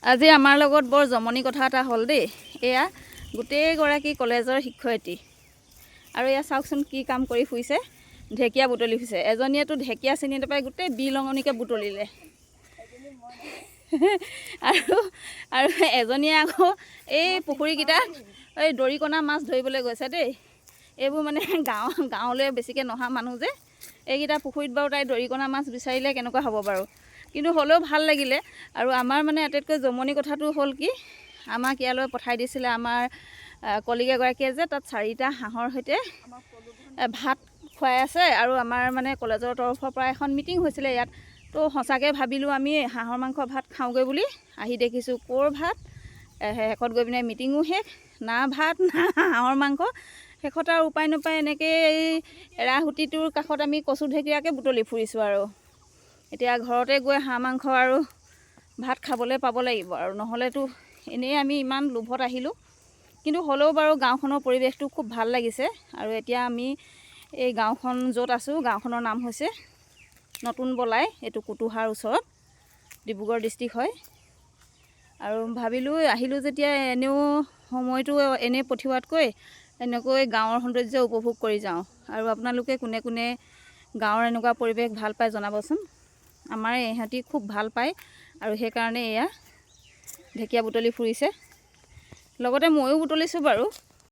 আজি আমাৰ লগত বৰ জমনি কথা এটা হ'ল দেই। এয়া গোটেইগৰাকী কলেজৰ শিক্ষয়িত্ৰী আৰু এয়া চাওকচোন কি কাম কৰি ফুৰিছে, ঢেকীয়া বুটলি ফুৰিছে। এজনীয়েতো ঢেকীয়া চিনি নাপাই গোটেই বিলঙনিকে বুটলিলে আৰু আৰু এজনীয়ে আকৌ এই পুখুৰীকেইটাত এই দৰিকণা মাছ ধৰিবলৈ গৈছে দেই। এইবোৰ মানে গাঁৱলৈ বেছিকৈ নহা মানুহ যে, এইকেইটা পুখুৰীত বাৰু তাই দৰিকণা মাছ বিচাৰিলে কেনেকুৱা হ'ব বাৰু, কিন্তু হ'লেও ভাল লাগিলে। আৰু আমাৰ মানে আটাইতকৈ জমনি কথাটো হ'ল কি, আমাক ইয়ালৈ পঠাই দিছিলে আমাৰ কলিগ এগৰাকীয়ে যে তাত চাৰিটা হাঁহৰ সৈতে ভাত খুৱাই আছে আৰু আমাৰ মানে কলেজৰ তৰফৰ পৰা এখন মিটিং হৈছিলে ইয়াত। তো সঁচাকৈ ভাবিলোঁ আমি হাঁহৰ মাংস ভাত খাওঁগৈ বুলি, আহি দেখিছোঁ ক'ৰ ভাত। শেষত গৈ পিনে মিটিঙো শেষ, না ভাত না হাঁহৰ মাংস। শেষত আৰু উপায় নাপায় এনেকৈ এই এৰাসুঁতিটোৰ কাষত আমি কচু ঢেকীয়াকে বুটলি ফুৰিছোঁ। আৰু এতিয়া ঘৰতে গৈ হাঁহ মাংস আৰু ভাত খাবলৈ পাব লাগিব আৰু, নহ'লেতো এনেই আমি ইমান লোভত আহিলোঁ। কিন্তু হ'লেও বাৰু গাঁওখনৰ পৰিৱেশটো খুব ভাল লাগিছে। আৰু এতিয়া আমি এই গাঁওখন য'ত আছোঁ, গাঁওখনৰ নাম হৈছে নতুন বলাই, এইটো কোটোহাৰ ওচৰত, ডিব্ৰুগড় ডিষ্ট্ৰিক্ট হয়। আৰু ভাবিলোঁ আহিলোঁ যেতিয়া এনেও সময়টো এনেই পঠিওৱাতকৈ এনেকৈ গাঁৱৰ সৌন্দৰ্য উপভোগ কৰি যাওঁ। আৰু আপোনালোকে কোনে কোনে গাঁৱৰ এনেকুৱা পৰিৱেশ ভাল পায় জনাবচোন। আমাৰ ইহঁতি খুব ভাল পায় আৰু সেইকাৰণে এয়া ঢেকীয়া বুটলি ফুৰিছে, লগতে ময়ো বুটলিছোঁ বাৰু।